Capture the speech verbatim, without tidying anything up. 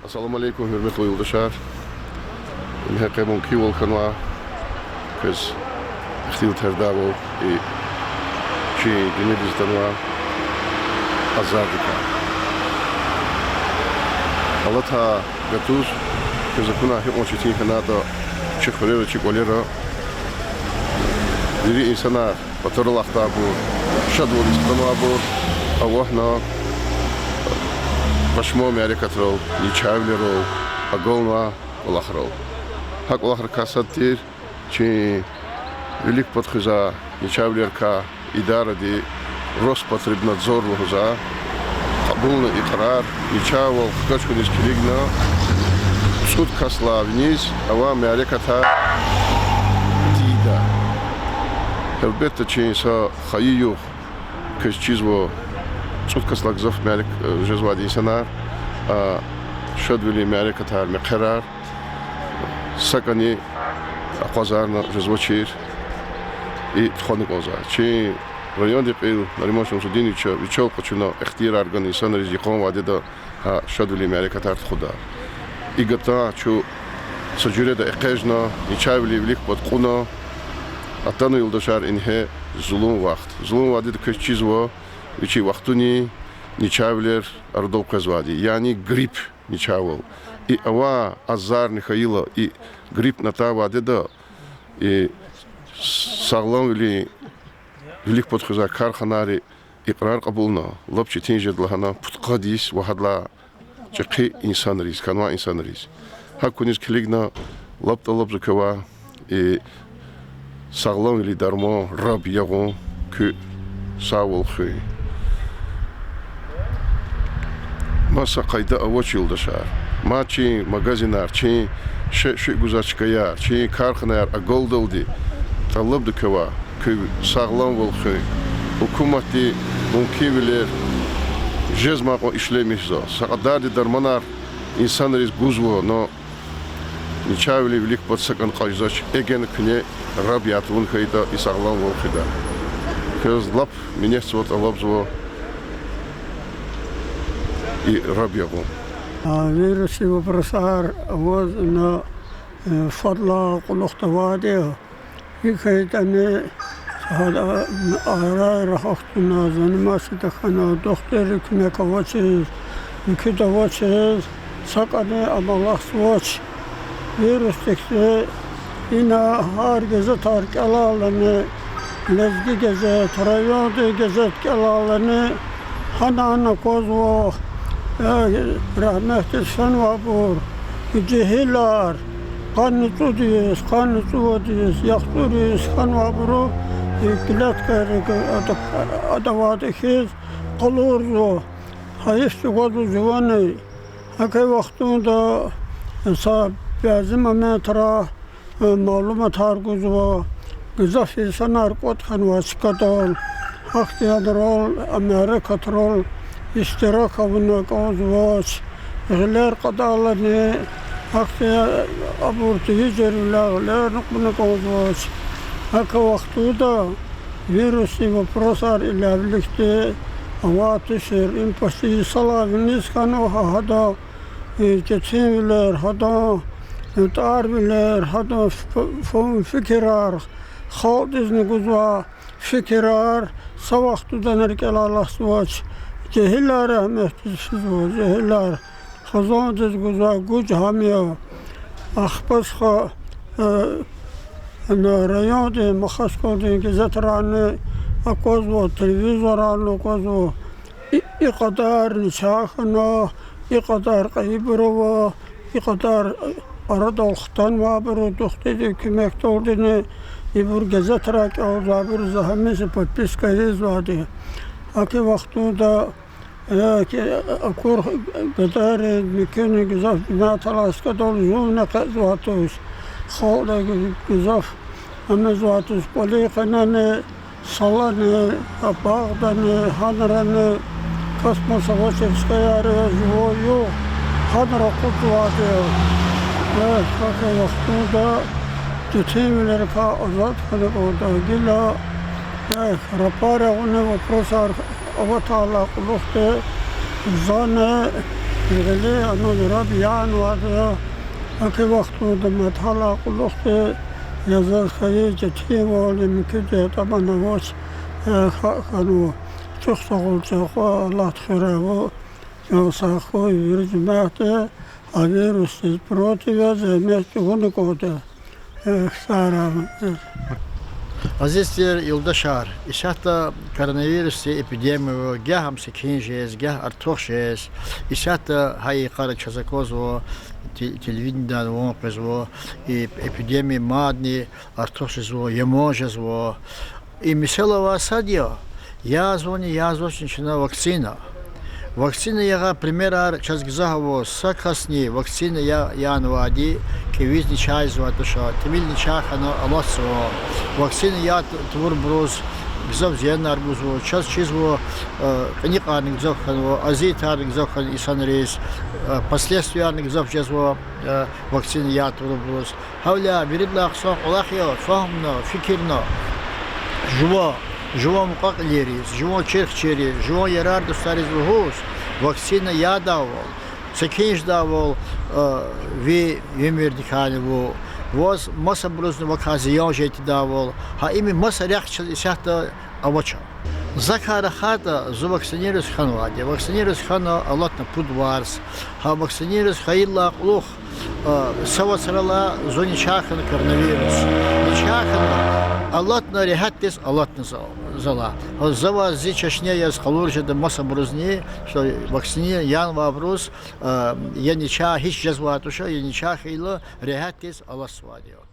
Ассаламу алейкум, гьуьрметлу юлдашар. Ингье къе мумкинвал хьанва квез ихтилатардайвал и чи дуьньядиз атанвай азардикай алатай гатуз, квез акуна гьикьван четин хьанатӀа чи хуьрера, чи кӀвалера вири инсанар, патаралай ахтайбур, шадвализ хтанвайбур авахьна пашман мярекатрал, начагъвилерал, агалнавай кӀвалахрал. Гьа кӀвалахрикай сад тир чи вилик пад хуьзвай начагъвилерикай идаради Роспотребнадзор лугьузвай кьабулна и къарар, начагъвал хкаж хьуниз килигна цӀуд касдилай виниз авай мярекатар тийида. Гьелбетда, чи са хайи югъ, квез чизва, цӀуд касдилай гзаф мярек-, э, жезвайди инсанар, а, шадвилин мярекатар, мехъерар сакӀани акъвазарна жезвачир, и тухвана кӀанзава. Чи райондин кьил Нариман Шамсудиновича вичел къачуна ихтиярар гана инсанриз йикъан вадеда гьа шадвилин мярекатар тухуда. И гатан чун са жуьреда экъечӀна, начагъвилин вилик пад кьуна, атана, юлдашар, ингье зулун вахт. Зулун вадеда, квез чизва, вичин вахтунин начагъвилер арадал къвезвайди, яни грипп начагъвал. И авай азарни хьайила, и гриппни атай вадеда, и сагъламвилин вилик пад хуьзвай карханайри и къарар кьабулна, лап четин жеда лагьана пудкъад йис ва гьадалай чӀехи инсанриз, хьанвай инсанриз. Гьакуниз килигна лап тӀалабзава квевай и сагъламвилин дарман, раб ягъун, куь сагъвал хуьн. Маса къайда авач, юлдашар. Мад чи магазинар, чи шей-шуьй гузвай чкаяр, чи карханаяр агалдалди тӀалабзава квевай куь сагъламвал хуьн. Гьукуматди мумкинвилер жезмай кьван ишлемишзава. Са кьадарди дарманар инсанриз гузва, но начагъвилин вилик пад сакӀани кьажзавач, эгена куьне раб яз тавун хьайитӀа, и сагъламвал хуьда. Квез лап минетзава, тӀалабзава и раб ягъун. А, вирусный вопросар аваз ина, э, фадлай кьулухъ авайди я. ГьикӀ хьайитӀани, гьада, а, арайра гьахьтуна, заниматься тахьана, духтурри куьмек авачиз, муькуьда авачиз, сакӀани амалахзавач. Вирусдихъ ина гьар газетар кӀелайлани, Лезги газет, райондин газет кӀелайлани, гьана-гьана аквазва, э, рагьметдиз фенвайбур, жегьилар, къанни цӀуд йис, къанни цӀувад йис, яхцӀур йис хьанвайбуру, э, клеткайра ада-, адавайди хьиз къалурзава. Гьайиф чӀугвазва жувани. Гьакай вахтунда са бязи моментра, э, малуматар гузва, гзаф инсанар кӀватӀ хьанва чкадал, гьахьтинрал, мярекатрал иштирак авуна кӀанзавач, гъилер кьадайлани, гьахьтин абур телевизорвиляй гъилерни кьуна кӀанзавач. Гьакай вахтунда вирусный вопросар илявилихъди авай тушир, им почти йисалай виниз хьанва гьа-, гьадан, э, четинвилер, гьадан, э, тӀварвилер, гьадан ф-, ф-, фикирар, халкьдизни гузвай фикирар са вахтунда рикӀелай алахъзавач. Жегьилар рагьметдиз физва, жегьилар. Хизандиз гузвай гуж гьам я. Ахпа са, э, на райондин, Махачкъаладин газетрани аквазва, телевизоррани аквазва. И, и кьадар начагъ хьана, и кьадар кьейибур ава, и кьадар арадал хтанвайбуру, духтурдин куьмекдалдини, ибур газетрай кӀелзавайбур, за гьамиша подписка ийизвайди. Гьакай вахтунда, э, ки, акур гадайрин, муькуьнин гзаф бинетӀ алай чкадал жувни экъечӀзавай туш. Халкьди гзаф амайзвай туш, кӀвалин къенени, салани, багъдани, гьанрани, кас маса авачир чкаяр я, жува югъ гьанра акъудзавайди я. Эхь, гьакай вахтунда четинвилерикай азад хьана кӀанда гила. Эхь, рапар ягъуна вопросар аватайдалай кьулухъди зани, Гъиле ана зураб январда, аки вахтунда мад гьалай кьулухъди, я заз хьайи четинвални муькуьди ятӀа ман авач, э, ха-, хьанва. Чухсагъул, чахъ, Аллагьди хуьрай вун, чан сагъ хьуй, вири жемятди а вирусдиз против я, зегьмет чӀугуна кӀанда. Э, сагърай. Азиз тир юлдашар, исятда коронавирусдин эпидемия ава, гагь ам секин жез, гагь артух жез. Исятда гьа йикъара чаз аквазва, те-, телевидениедани ван къвезва, и эпидемия мадни артух жезва, яман жезва. И месэла авай сад я, язвани, язвачни чна вакцина. Вакцина ягъай примерар чаз гзаф ава, са касни вакцина я-, янавайди кӀевиз начагъ ийизвай туш, тӀимил начагъ хьана алатзава. Вакцина яд тавурбуруз гзаф зиянар гузва, чаз чизва, э, кьиникьарни гзаф хьанва, азиятарни гзаф хьана инсанриз, э, последствиярни гзаф жезва, э, вакцина яд тавурбуруз. Гьавиляй виридалай хъсан кӀвалах я фагьумна, фикирна, жува, жуван мукьва-кьилийриз, жуван чирхчийриз, жуван ярар-дустариз лугьуз: вакцина ядайвал, секин жедайвал, э, ви уьмуьрдикайни вун, ваз масабурузни вакай зиян жедайвал, гьа им маса рехъ чаз исятда авач. Закай рахайтӀа, зун вакцинироваться хьанвайди я. Вакцинироваться хьана алатна пуд варз. Гьа вакцинироваться хьайидалай кьулухъ, э, са вацралай зун начагъ хьана коронавирус. Начагъ хьана, алатна регьятдиз алатна за-, залай. Гьа завай зи чешне яз къалуриз жеда масабурузни, что вакцина янавайбуруз, э, я начагъ гьич жезвай туш, я начагъ хьайила регьятдиз алатзавайди я.